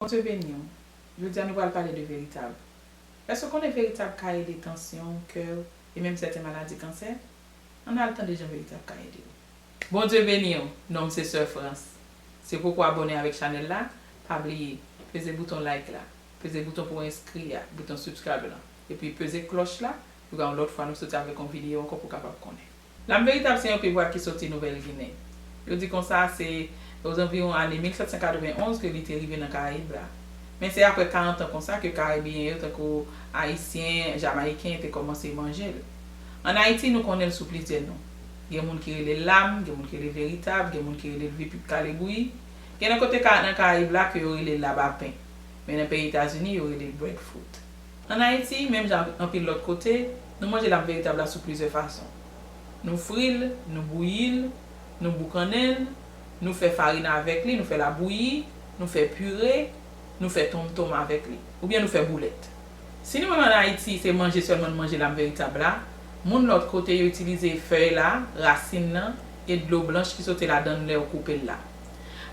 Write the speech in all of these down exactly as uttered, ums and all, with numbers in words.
Bondye beni w. Jodi a nou pral pale de veritab. Èske w konnen veritab ka ede tansyon, kè, e menm sèten maladi kansè? Ann al tande jan veritab ka ede w. Bondye beni w. Non m se Sè Frans. Se poko abòne avèk chanèl la, pa bliye, peze bouton like la, peze bouton pou w enskri a, bouton subscribe lan, epi peze klòch la, pou yon lòt fwa nou soti avèk yon videyo ankò pou w kapab konnen. Lam veritab se yon pye bwa ki soti Nouvèl Ginen. Yo di konsa se ozanviwon ane mil sèt san katrevenn onz ke li te rive nan Karayib la. Men se aprè karant an konsa ke Karibeyen yo, tankou Ayisyen, Jamayiken, te kòmanse manje l. Ann Ayiti, nou konnen l sou plizyè non. Gen moun ki rele l lam, gen moun ki rele l veritab, gen moun ki rele l vipip kalebouyi. Gen nan kote ka, nan Karayib la ke yo rele l labapen. Men nan peyi Etazini, yo rele l breadfruit. Ann Ayiti, menm jan ak anpil lòt kote, nou manje lam veritab la sou plizyè fason. Nou fri l, nou bouyi l, nou boukannen l, nou fè farin avèk li, nou fè labouyi, nou fè pire, nou fè tonmtonm avèk li, oubyen nou fè boulèt. Si nou menm ann Ayiti, se manje sèlman n manje lam veritab la, moun lòt kote yo itilize fèy la, rasin nan, e dlo blanch ki sote ladan l lè yo koupe l la.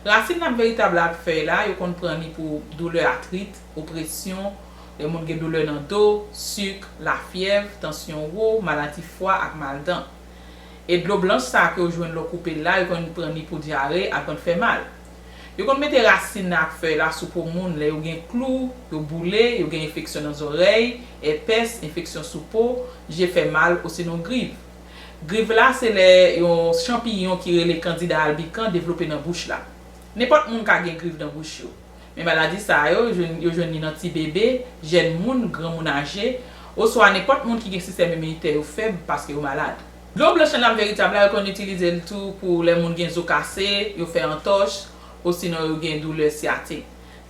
Rasin lam veritab la ak fèy la, yo konn pran li pou doulè atrit, opresyon, lè moun gen doulè nan do, sik, lafyèv, tansyon wo, maladi fwa ak maldan. E dlo blanch sa a ke yo jwenn lè w koupe l la, yo konn pran li pou dyare ak vant fè mal. Yo konn mete rasin nan ak fèy la sou po moun lè yo gen klou, yo boule, yo gen enfeksyon nan zòrèy, èpès, enfeksyon sou po, je fè mal osinon griv. Griv la se lè yon chanpiyon ki rele Candida albicans devlope nan bouch la. Nenpòt moun ka gen griv nan bouch yo. Men maladi sa yo, yo jwenn, yo jwenn li nan ti bebe, jèn moun, granmoun aje, oswa nenpòt moun ki gen sistèm iminitè yo fèb paske yo malad. Dlo blanch nan lam veritab la, yo konn itilize l tou pou lè moun gen zo kase, yo fè antòch, osinon yo gen doulè syatik.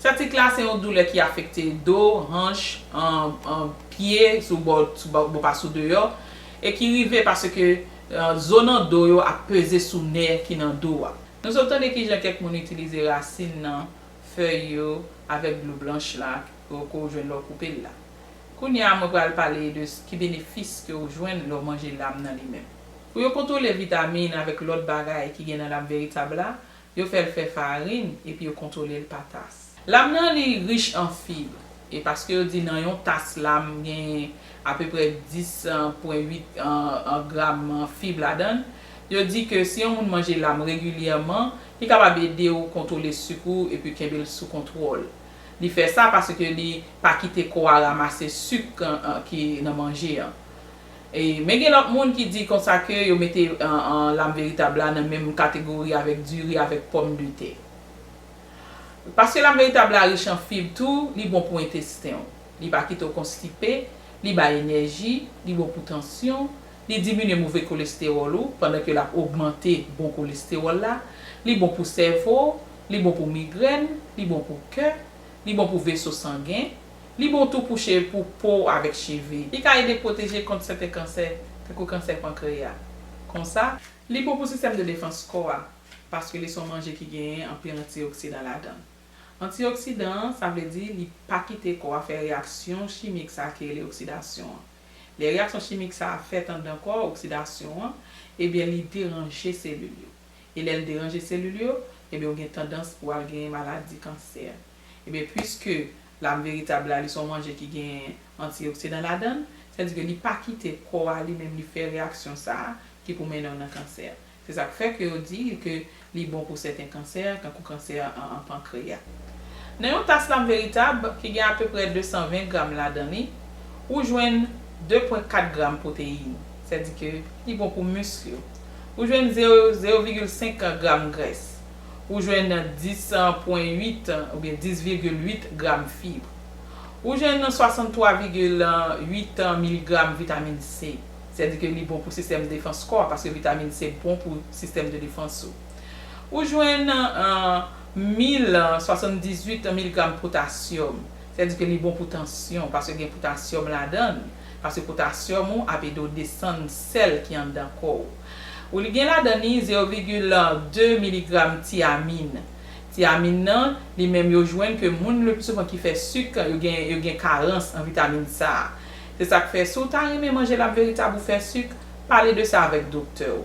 Syatik la se yon doulè ki afekte do, hanch, an, an, pye, sou bò, sou bò, bò pa sou deyò, e ki rive paske, e, zo nan do yo ap peze sou nè ki nan do a. Nou sot tande kijan kèk moun itilize rasin nan, fèy yo, avèk dlo blanch la, ke w jwenn lè w koupe l la. Kounye a, mwen pral pale de s-, ki benefis ke w jwenn lè w manje lam nan li menm. Pou yo kontwole vitamin avèk lòt bagay ki gen nan lam veritab la, yo fè l fè farin epi yo kontwole l pa tas. Lam nan li rich an fib, e paske yo di nan yon tas lam gen apeprè dis pwen uit, e, e, gram, e, fib ladan l, yo di ke si yon moun manje lam regilyèman, li kapab ede w kontwole sik ou epi kenbe l sou kontwòl. Li fè sa paske li pa kite kò a ranmase sik, e, e, ki nan manje an. E, men gen lòt moun ki di konsa ke yo mete, e, e, lam veritab la nan menm kategori avèk diri, avèk pòmdetè. Paske lam veritab la rich an fib tou, li bon pou entesten w. Li pa kite w konstipe, li bay enèji, li bon pou tansyon, li diminye move kolestewòl ou, pandan ke l ap ogmante bon kolestewòl la, li bon pou sèvo, li bon pou migrèn, li bon pou kè, li bon pou veso sangen, li bon tou pou che-, pou po avèk cheve. Li ka ede pwoteje kont sèten kansè, tankou kansè pankreya. Konsa, li bon pou sistèm de defans kò a, paske li se yon manje ki genyen anpil antioksidan ladan l. Antioksidan an, sa vle di li pa kite kò a fè reyaksyon chimik sa a ki rele oksidasyon an. Lè reyaksyon chimik sa a fèt anndan kò, oksidasyon an, ebyen li deranje selil yo. E lè l deranje selil yo, ebyen ou gen tandans pou w al genyen maladi kansè. Ebyen, piske lam veritab la, li se yon manje ki gen antioksidan ladan l, sètadi ke li pa kite kò a li menm li fè reyaksyon sa a ki pou mennen w nan kansè. Se sa k fè ke yo di ke li bon pou sèten kansè, tankou kansè an, an pankreya. Nan yon tas lam veritab ki gen apeprè de san ven gram ladan li, ou jwenn de pwen kat gram pwoteyin, sètadi ke li bon pou misk yo. Ou jwenn zewo, zewo vigil senk gram grès. Ou jwenn dis pwen uit oubyen dis vigil uit gram fib. Ou jwenn swasanntwa vigil uit miligram vitamin C. Sètadi ke li bon pou sistèm defans kò a, paske vitamin C bon pou sistèm de defans ou. Ou jwenn, e, mil swasanndizuit miligram potasyòm. Sètadi ke li bon pou tansyon, paske gen potasyòm ladan l. Paske potasyòm ou ap ede w desann sèl ki anndan kò w. Ou li gen ladan li zewo vigil de miligram tiamin. Tiamin nan, li menm yo jwenn ke moun le pli souvan ki fè sik, yo gen, yo gen karans an vitamin sa a. Se sa k fè, si w ta renmen manje lam veritab ou fè sik, pale de sa avèk doktè w.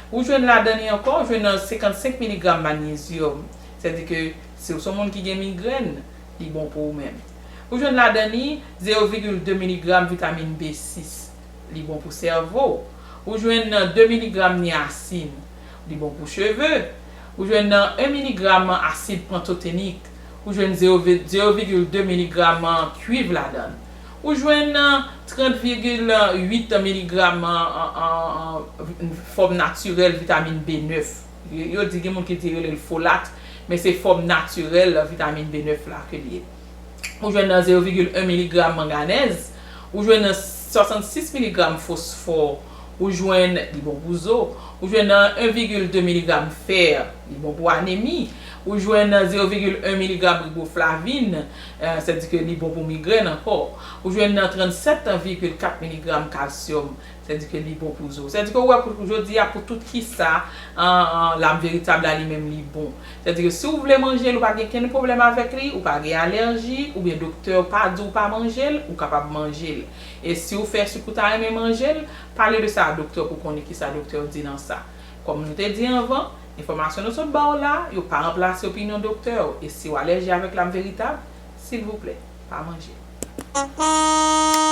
Ou jwenn ladan li ankò, ou jwenn nan senkannsenk miligram manyezyòm. Sètadi ke si w se yon moun ki gen migrèn, li bon pou ou menm. Ou jwenn ladan li zewo vigil de miligram vitamin B sis, li bon pou sèvo w. Ou jwenn de miligram niasin, li bon pou cheve. Ou jwenn en miligram asid pantotenik, ou jwenn zewo vigil de miligram kuiv ladan l. Ou jwenn trant vigil uit miligram fòm natirèl vitamin B nèf. Yo di gen moun ki di rele l folat, men se fòm natirèl vitamin B nèf la ke li ye. Ou jwenn nan zewo vigil en miligram manganèz, ou jwenn nan swasannsis miligram fosfò, ou jwenn li bon pou zo, ou jwenn nan en vigil de miligram fè, li bon pou anemi, ou jwenn nan zewo vigil en miligram riboflavin, sètadi ke li bon pou migrèn ankò, ou jwenn nan trannsèt vigil kat miligram kalsyòm, sètadi ke li bon pou zo. Sètadi ke ou wè pou jodi a pou tout kisa Lam Veritab la li menm li bon. Sètadi ke si w vle manje l, ou pa gen kenn pwoblèm avèk li, ou pa gen alèji, oubyen doktè w pa di w pa manje l, ou kapab manje l. E si w fè sik ou ta renmen manje l, pale de sa a doktè w pou konnen kisa doktè w di nan sa. Kòm nou te di anvan, enfòmasyon nou sot ba w la, yo pa ranplase opinyon doktè w. E si w alèji avèk Lam Veritab, silvouplè, pa manje l.